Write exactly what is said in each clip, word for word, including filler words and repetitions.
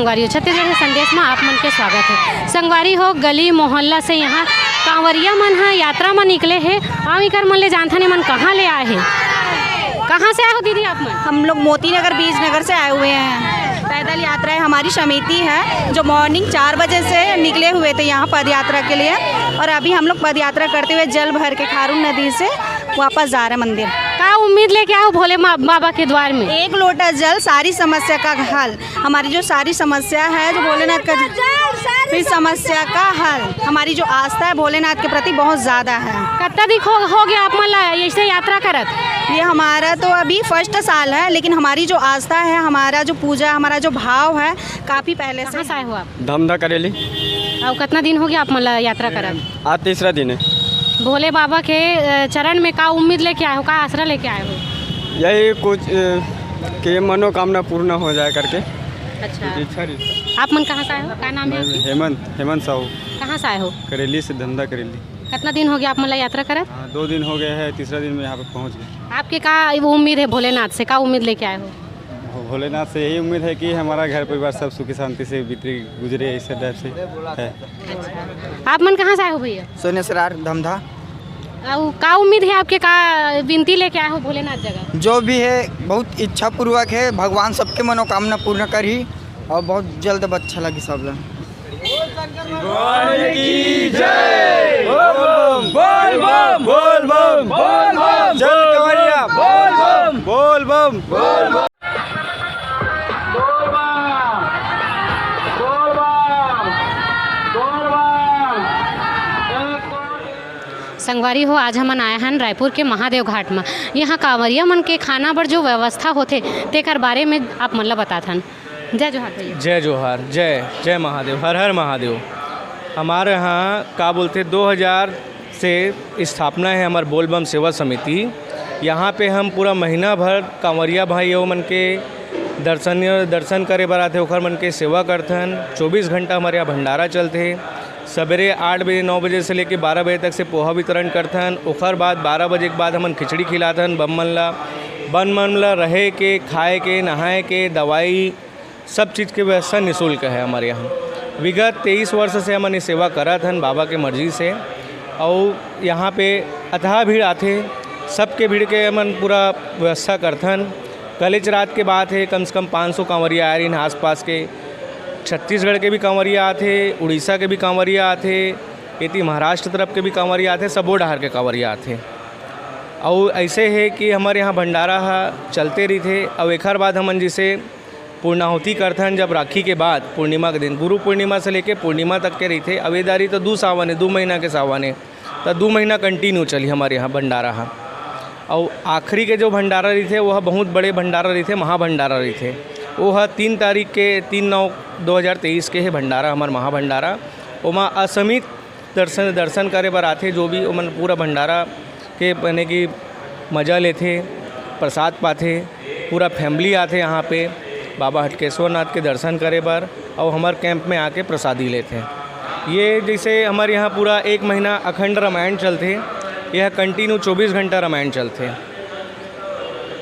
संगवारी हो, छत्तीसगढ़ के संदेश में आप मन के स्वागत है। संगवारी हो, गली मोहल्ला से यहाँ कांवरिया मन ह यात्रा में निकले हे। आव इकर मन ले जानथन, एमन कहाँ ले आए हे, कहाँ से आए हो दीदी आप मन? हम लोग मोती नगर, बीज नगर से आए हुए हैं। पैदल यात्रा है, हमारी समिति है जो मॉर्निंग चार बजे से निकले हुए थे यहाँ पद यात्रा के लिए, और अभी हम लोग पद यात्रा करते हुए जल भर के खारून नदी से वापस जा रहे हैं मंदिर। का उम्मीद लेके आए हो भोले मा-, बाबा के द्वार में? एक लोटा जल, सारी समस्या का हल। हमारी जो सारी समस्या है, जो भोलेनाथ का, फिर समस्या का हल, हमारी जो आस्था है भोलेनाथ के प्रति बहुत ज़्यादा है। कतना दिन हो, हो गया आप मन ला ऐसे यात्रा करत? ये हमारा तो अभी फर्स्ट साल है, लेकिन हमारी जो आस्था है, हमारा जो पूजा, हमारा जो भाव है, काफ़ी पहले से। कहाँ से आए हो आप? धमधा करेली। और कितना दिन हो गया आप मन ला यात्रा करत? आज तीसरा दिन है। भोले बाबा के, अ, चरण में का उम्मीद लेके आए हो, का आसरा लेके आए हो? यही कुछ, अ, कि मनोकामना पूर्ण हो जाए करके। अच्छा। कुछ इच्छा रही। आप मन कहाँ से आए हो, का नाम है आपके? हेमंत, हेमंत साहू। कहाँ से आए हो? करेली से, धमधा करेली। कितना दिन हो गया आप मन ला यात्रा करत? हाँ, दो दिन हो गए हैं, तीसरा दिन में यहाँ पे पहुँच गए। आपके का वो उम्मीद है भोलेनाथ से, का उम्मीद लेके आए हो? भो-, भोलेनाथ से यही उम्मीद है कि हमारा घर परिवार सब सुखी शांति से बीते, गुजरे, इस टाइप से है। अच्छा, आप मन कहाँ से आए हो भैया? सोनेसरार धमधा। अउ का उम्मीद है आपके, का विनती लेके आए हो भोलेनाथ जगह? जो भी है, बहुत इच्छा पूर्वक है, भगवान सबके मनोकामना पूर्ण करही और बहुत जल्द अब अच्छा लगी सब ला। भगवान की जय। बोल बम, बोल बम, बोल बम, बोल बम, बोल बम। चल कांवरिया, बोल बम, बोल बम, बोल बम। संगवारी हो, आज हमन आए हन रायपुर के महादेव घाट म। यहाँ कांवरिया मन के खाना बर जो व्यवस्था होथे, तेकर बारे में आप मन ल बताथन। जय जोहार भैया। जय जोहार, जय, जय महादेव, हर हर महादेव। हमारे यहाँ का बोलथे, दो हज़ार से स्थापना है हमार बोलबम सेवा समिति। यहाँ पे हम पूरा महीना भर कांवरिया भाई हो मन के दर्शन, दर्शन करे बर आथे, ओखर मन के सेवा करथन। चौबीस घंटा हमारे यहाँ भंडारा चलथे। सवेरे आठ बजे, नौ बजे से लेके बारह बजे तक से पोहा वितरण करथन। ओखर बाद बारह बजे के बाद हमन खिचड़ी खिलाथन बम मन ला। बम मन ला रहे के, खाए के, नहाए के, दवाई, सब चीज़ के व्यवस्था निःशुल्क है हमारे यहाँ। विगत तेईस वर्ष से हमन ये सेवा करत हन बाबा के मर्जी से, अउ यहाँ पे अथाह भीड़ आथे, सबके भीड़ के हमन पूरा व्यवस्था करथन। कलेच रात के बात है, कम से कम पाँच सौ कांवरिया आए रहिन आसपास के। छत्तीसगढ़ के भी कांवरिया आथे, उड़ीसा के भी कांवरिया आथे, एती महाराष्ट्र तरफ के भी कांवरिया आथे, सबो डहार के कांवरिया आथे। अउ ऐसे है कि हमारे यहाँ भंडारा ह चलते रहिथे, अउ एखर बाद हमन जैसे पूर्णाहुति करथन, जब राखी के बाद पूर्णिमा के दिन, गुरु पूर्णिमा से लेके पूर्णिमा तक के रहिथे। अब ये दारी तो दू सावन है, दू महीना के सावन है, तो दू महीना कंटिन्यू चली हमारे यहाँ भंडारा ह। अउ आखिरी के जो भंडारा रहिथे, वो ह बहुत बड़े भंडारा रहिथे, महाभंडारा रहिथे। वो ह तीन तारीख के, तीन नौ दो हज़ार तेईस के है भंडारा, हमार महाभंडारा। ओमा असीमित दर्शन, दर्शन करे बर आथे, जो भी ओमन पूरा भंडारा के, माने कि मजा लेथे, प्रसाद पाथे, पूरा फैमिली आथे यहाँ पे बाबा हटकेश्वर नाथ के दर्शन करे बर, और हमार कैंप में आके प्रसादी लेथे। ये जैसे हमारे यहाँ पूरा एक महीना अखंड रामायण चलथे, यह कंटिन्यू चौबीस घंटा रामायण चलथे।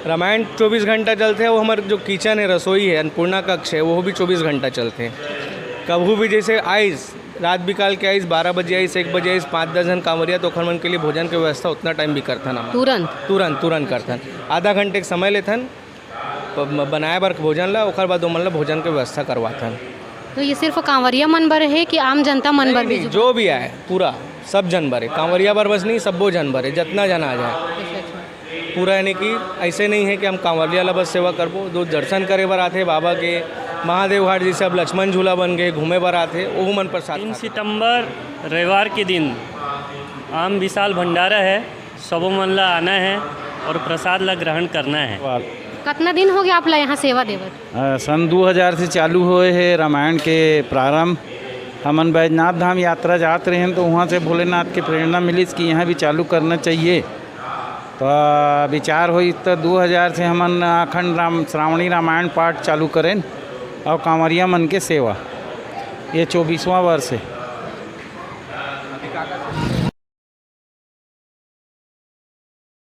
रामायण चौबीस घंटा चलथे, वो हमार जो किचन है, रसोई है, अन्नपूर्णा कक्ष है, वो भी चौबीस घंटा चलथे। कभू भी जैसे आइस, रात बिकाल के आइस, बारह बजे आइस, एक बजे आइस, पाँच दस जन कांवरिया, तो ओखर मन के लिए भोजन के व्यवस्था उतना टाइम भी करथन हमन। तुरंत? तुरंत, तुरंत करथन। आधा घंटे के समय लेथन ब-, बनाए बर भोजन ला, ओखर बाद ओमन ला भोजन के व्यवस्था करवाथन। तो ये सिर्फ कांवरिया मन बर है कि आम जनता मन बर भी? नहीं, जो भी आए, पूरा सब जन बर है। कांवरिया बर बस नहीं, सब्बो जन बर है, जितना जन आ जाए। अच्छा, अच्छा। पूरा यानी कि ऐसे नहीं है कि हम कांवरिया ला बस सेवा करबो, जो दर्शन करे बर आथे बाबा के, महादेव घाट जैसे अब लक्ष्मण झूला बन गए, घूमे बर आथे, ओहू मन प्रसाद तीन खाथे। सितंबर रविवार के दिन आम विशाल भंडारा है, सबो मन ला आना है और प्रसाद ला ग्रहण करना है। वाह। कितना दिन हो गया आप ला यहाँ सेवा देवत? अ, सन दू हज़ार से चालू होए हे रामायण के प्रारंभ। हमन बैजनाथ धाम यात्रा जात रहेन, तो उहाँ से भोलेनाथ के प्रेरणा मिलिस कि यहाँ भी चालू करना चाहिए। तो विचार होइस, तो दू हज़ार से हमन अखंड राम, श्रावणी रामायण पाठ चालू करेन और कांवरिया मन के सेवा। ये चौबीसवाँ वर्ष है।